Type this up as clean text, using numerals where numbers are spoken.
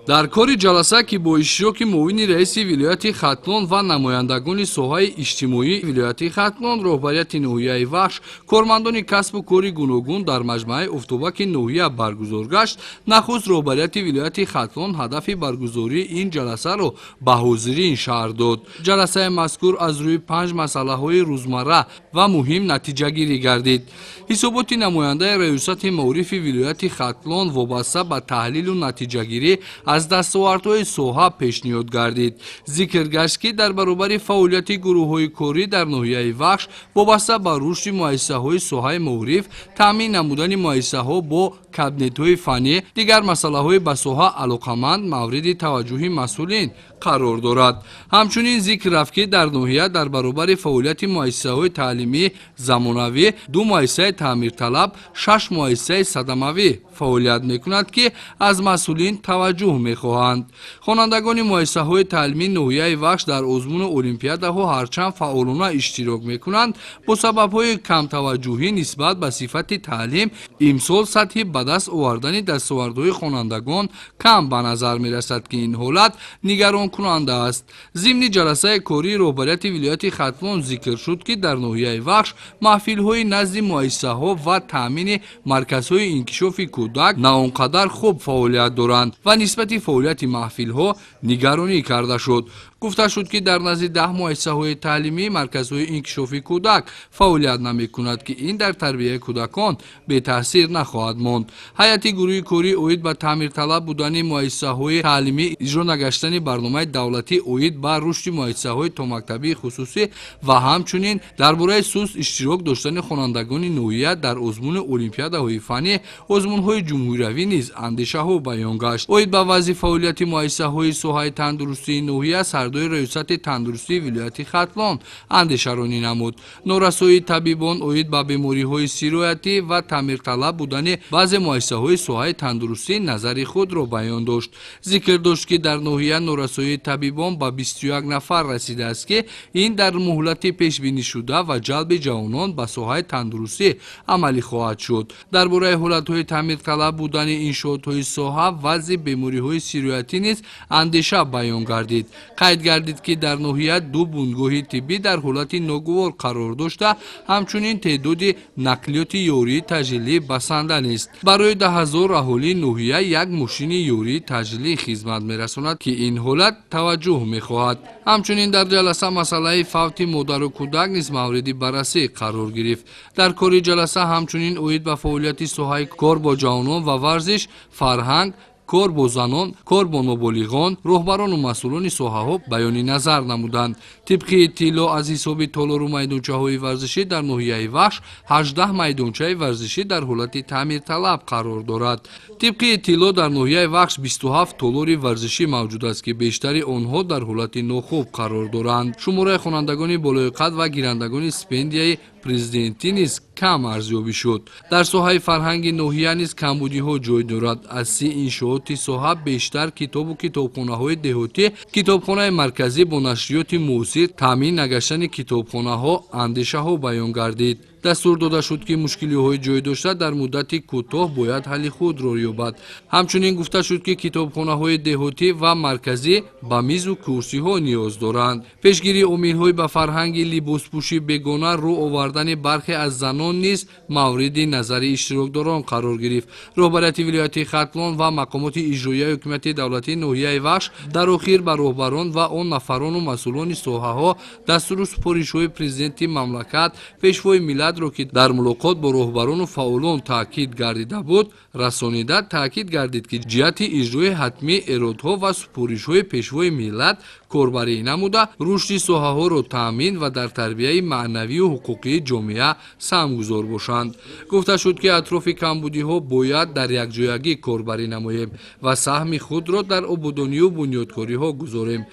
Дар кори ҷаласа, ки бо иштироки муовини раиси вилояти Хатлон ва намояндагони соҳаи иҷтимоии вилояти Хатлон, роҳбарияти ноҳияи Вахш, кормандони касбу кори гуногун дар маҷмааи Офтобаки ноҳия баргузор гашт, нахуст роҳбарияти вилояти Хатлон ҳадафи баргузории ин ҷаласаро ба ҳозирин шарҳ дод. Ҷаласаи мазкур аз рӯи панҷ масъалаҳои рӯзмарра ва муҳим натиҷагирӣ гардид. Ҳисоботи намояндаи раёсати маорифи вилояти Хатлон вобаста ба таҳлилу натиҷагирӣ аз дастовардҳои соҳа пешниҳод гардид. Зикр гашт, ки дар баробари фаъолияти гурӯҳҳои корӣ дар ноҳияи Вахш вобаста ба рушди муассисаҳои соҳаи маориф, таъмин намудани муассисаҳо бо кабинетҳои фаннӣ, дигар масъалаҳои ба соҳа алоқаманд мавриди таваҷҷӯҳи масъулин қарор дорад. Ҳамчунин зикр рафт, ки дар ноҳия дар баробари фаъолияти муассисаҳои таълимии замонавӣ ду муассисаи таъмирталаб, шаш муассисаи садамавӣ фаъолият мекунад, ки аз масъулин таваҷҷӯҳ мехоҳанд. Хонандагони муассисаҳои таълимии ноҳияи Вахш дар озмуну олимпиадаҳо ҳарчанд фаъолона иштирок мекунанд, бо сабабҳои камтаваҷҷӯҳӣ нисбат ба сифати таълим имсол сатҳи ба даст овардани дастовардҳои хонандагон кам ба назар мерасад, ки ин ҳолат нигаронкунанда аст. Зимни ҷаласаи кории роҳбарияти вилояти Хатлон зикр шуд, ки дар ноҳияи Вахш маҳфилҳои назди муассисаҳо ва таъмини марказҳои инкишофи кӯдак на он қадар хуб фаъолият доранд ва нисбати фаъолияти маҳфилҳо нигаронӣ карда шуд. Гуфта шуд, ки дар назди 10 муассисаҳои таълимӣ марказҳои инкишофи кӯдак фаъолият намекунад, ки ин дар тарбияи кӯдакон бетаъсир нахоҳад монд. Ҳайати гурӯҳи корӣ оид ба таъмирталаб будани муассисаҳои таълимӣ, иҷро нагаштани барномаи давлатӣ оид ба рушди муассисаҳои томактабии хусусӣ ва ҳамчунин дар бораи суст иштирок доштани хонандагони ноҳия дар озмуни олимпиадаҳои фаннӣ, озмунҳои ҷумҳуриявӣ низ андешаҳо баён гашт. Оид ба вазъи фаъолияти муассисаҳои соҳаи тандурустии ноҳия сардори раёсати тандурустии вилояти Хатлон андешаронӣ намуд. Норасоии табибон, оид ба бемориҳои сироятӣ ва таъмирталаб будани баъзе муассисаҳои соҳаи тандурустӣ назари худро баён дошт. Зикр дошт, ки дар ноҳия норасоии табибон ба 21 нафар расидааст, ки ин дар муҳлати пешбинишуда ва ҷалби ҷавонон ба соҳаи тандурустӣ амалӣ хоҳад шуд. Дар бораи ҳолатҳои таъмирталаб будани иншоотҳои соҳа, вазъи бемориҳои сироятӣ низ андеша баён гардид. Қайд гардид, ки дар ноҳия ду бунгоҳи тиббӣ дар ҳолати ногувор қарор дошта, ҳамчунин теъдоди нақлиёти ёрии таъҷилӣ басанда нест. Барои 10 000 аҳолии ноҳия як мошини ёрии таъҷилӣ хизмат мерасонад, ки ин ҳолат таваҷҷӯҳ мехоҳад. Ҳамчунин дар ҷаласа масъалаи фавти модару кӯдак низ мавриди баррасӣ қарор гирифт. Дар кори ҷаласа ҳамчунин оид ба фаъолияти соҳаи кор бо ҷавонон ва варзиш, фарҳанг, кор бо занон, кор бо ноболиғон роҳбарону масъулони соҳаҳо баёни назар намуданд. Тибқи иттилоъ аз ҳисоби толору майдончаҳои варзишӣ дар ноҳияи Вахш 18 майдончаи варзишӣ дар ҳолати таъмирталаб қарор дорад. Тибқи иттилоъ, дар ноҳияи Вахш 27 толори варзишӣ мавҷуд аст, ки бештари онҳо дар ҳолати нохуб қарор доранд. Шумораи хонандагони болоиқат ва гирандагони стипендияи президентӣ низ кам арзёбӣ шуд. Дар соҳаи фарҳанги ноҳия низ камбудиҳо ҷой дорад. Аз 30 иншооти соҳа бештар китобу китобхонаҳои деҳотӣ, китобхонаи марказӣ бо нашриёти муосир таъмин нагаштани китобхонаҳо андешаҳо баён гардид. Дастур дода шуд, ки мушкилиҳои ҷой дошта дар муддати кӯтоҳ бояд ҳалли худро ёбад. Ҳамчунин гуфта шуд, ки китобхонаҳои деҳотӣ ва марказӣ ба мизу курсиҳо ниёз доранд. Пешгирии омилҳои ба фарҳанги либоспӯшӣ бегона рӯ овардани бархе аз занон низ мавриди назари иштирокдорон қарор гирифт. Роҳбарияти вилояти Хатлон ва мақомоти иҷроияи ҳукумати давлатии ноҳияи Вахш дар охир ба роҳбарон ва он нафарону масъулони соҳаҳо дастуру супоришҳои президенти мамлакат, пешвои миллатро, ки дар мулоқот бо роҳбарону фаъолон таъкид гардида буд, расонида, таъкид гардид, ки ҷиҳати иҷрои ҳатмии эродҳо ва супоришҳои пешвои миллат корбарӣ намуда, рушди соҳаҳоро таъмин ва дар тарбияи маънавию ҳуқуқии ҷомеа саҳмгузор бошанд. Гуфта шуд, ки атрофи камбудиҳо бояд дар якҷоягӣ корбарӣ намоем ва саҳми худро дар ободонию бунёдкориҳо гузорем.